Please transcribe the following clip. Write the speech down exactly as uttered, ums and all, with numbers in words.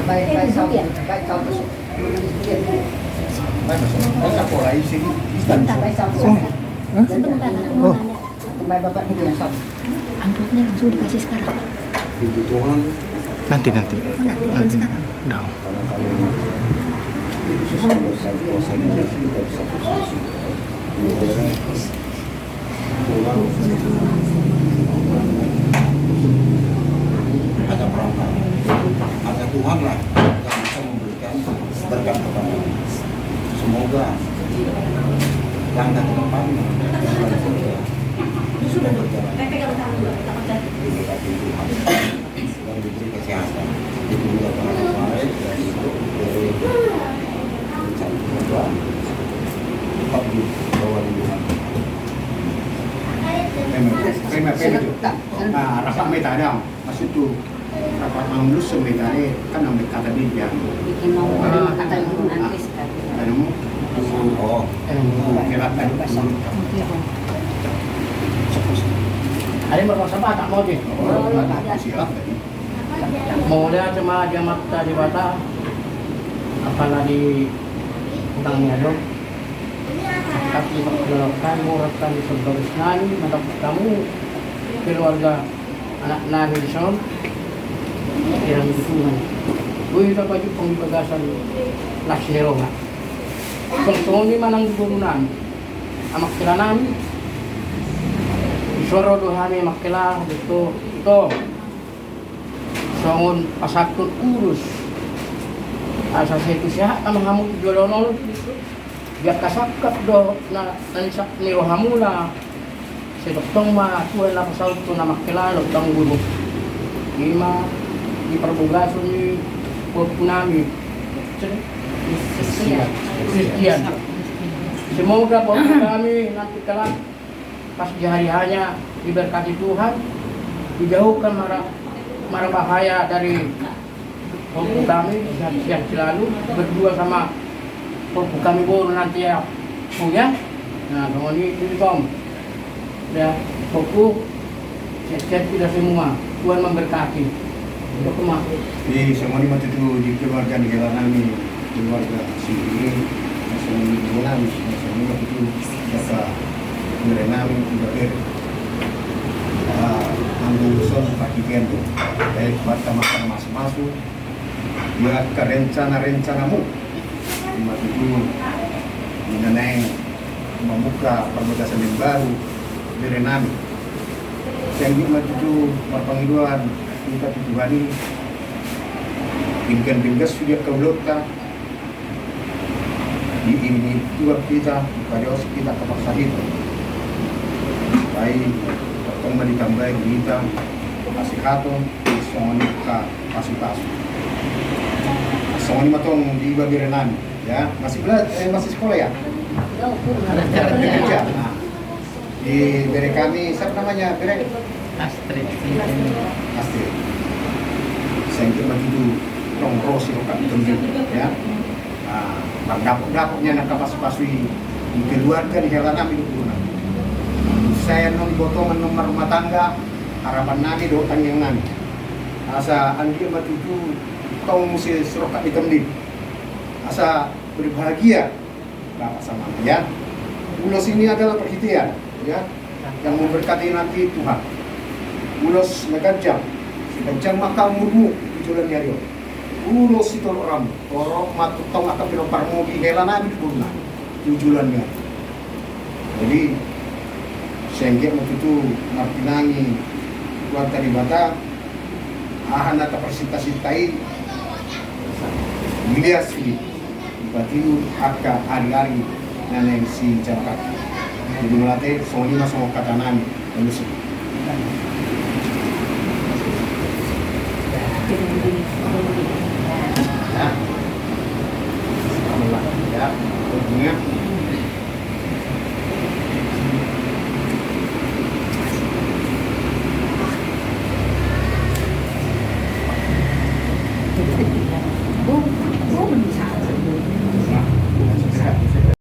Baik, baik, salam. Baik, salam. Baik, salam. Baik, salam. Sebentar, Bapak, mau nanya. Amplopnya langsung dikasih sekarang. Nanti, nanti. Oh, nanti, nanti. Sekarang. Udah. Ada perangkat. Ada Tuhan lah yang bisa memberikan berkat kepada kita. Semoga langkah ke depan sudah berjalan. Diberkati Tuhan. Dan diberi kesehatan. Itu juga sangat baik dan itu dari, semoga tetap di bawah lindungan Tuhan. Terima kasih. Nah, rasa minta ada. Maksud tu, rasa manusia minta ni, kan ambil kata dia. Bikin nomor kata itu nanti sekali. Anu, oh, eh, kira tadi. Ada yang merasa apa, tak mau dia? Oh, siap. Mauliate ma di Amanta Debata, apala di utang ni adong. Tapi kalau kan murah kan di sebelah nami, mantap kamu keluarga anak nami di son, kirang dukungan. Boi ta pajumpang di bagasan las ni roha. Songon i ma nang di boru nami, Amak Kela nami. Dison ro do hami Amak Kela, betul, betul. Songon pasahat ulos. Asa sai tu sehat ma hamu tu joloan on. Di angka sangkap dohot na, na nisahat ni rohamuna. Sai tongtong ma Tuhan na pasaut tu na mangkela dohot tangguru. I ma di parbagason ni pahompu nami Kristian. Semoga pahompu nami nanti kelak pas di hari hanya diberkati Tuhan, dijauhkan mara, mara bahaya dari pahompu kami, sehat-sehat selalu, berdua sama pahompu kami boru nanti ya, Bung, ya. Nah, songon i, itu, Tom. Ya, pahompu, sehat-sehat kita semua. Tuhan memberkati. Itu, Bung. Jadi, songon i ma tutu di keluarga ni hela nami, keluarga sendiri, songon i ma tutu, songon i ma tutu, jaka bere nami, uda bere. Ah, anggo urusan partingkian tu. Baik, buat sama-sama masu-masu, buat rencana-rencanamu. I ma tutu, di na naeng membuka perbagasan yang baru, bere nami. Sai anggiat ma tutu marpangidoan, kita tu Tuhan i, pinggan-pinggan sudah kau lota, di ini Tuhan kita, pajos kita kepaksahit. Baik, tong ma ditambai kita, kasih kato, songon i ka pasu-pasu. Songon i ma tong di iba bere nami, ya. Masih bela-, eh, masih sekolah, ya? Kerja. Nah. Di bere kami, siapa namanya, bere? Astrid. Astrid. Sai anggiat ma tutu tong ro sirongkap ni tondi, ya. Nah, mardapot-dapot nian angka pasu-pasu i, di keluarga ni hela nami dohot boru nami. Sai annon diboto ma annon marrumah tangga, harapan nami dohot tangiang nami. Asa anggiat ma tutu tong muse sirongkap ni tondi. Asa berbahagia. Bapak sama ya. Ulos ini adalah perhitean, ya, yang memberkati nanti Tuhan. Ulos na ganjang, sai ganjang ma angka umurmu tu joloan ni ari on. Ulos sitorop ramu, torop ma tongtong angka pinomparmu di hela nami dohot boru nami tu joloan ni ari. Jadi, sai anggiat ma tutu martinangi Tuhanta Debata, aha na taparsinta-sinta i, dileas i, dipatiur angka ari-ari na naeng sijalakan. Jadi mauliate, songon i ma songon hata nami, mauliate. Ya. Ya.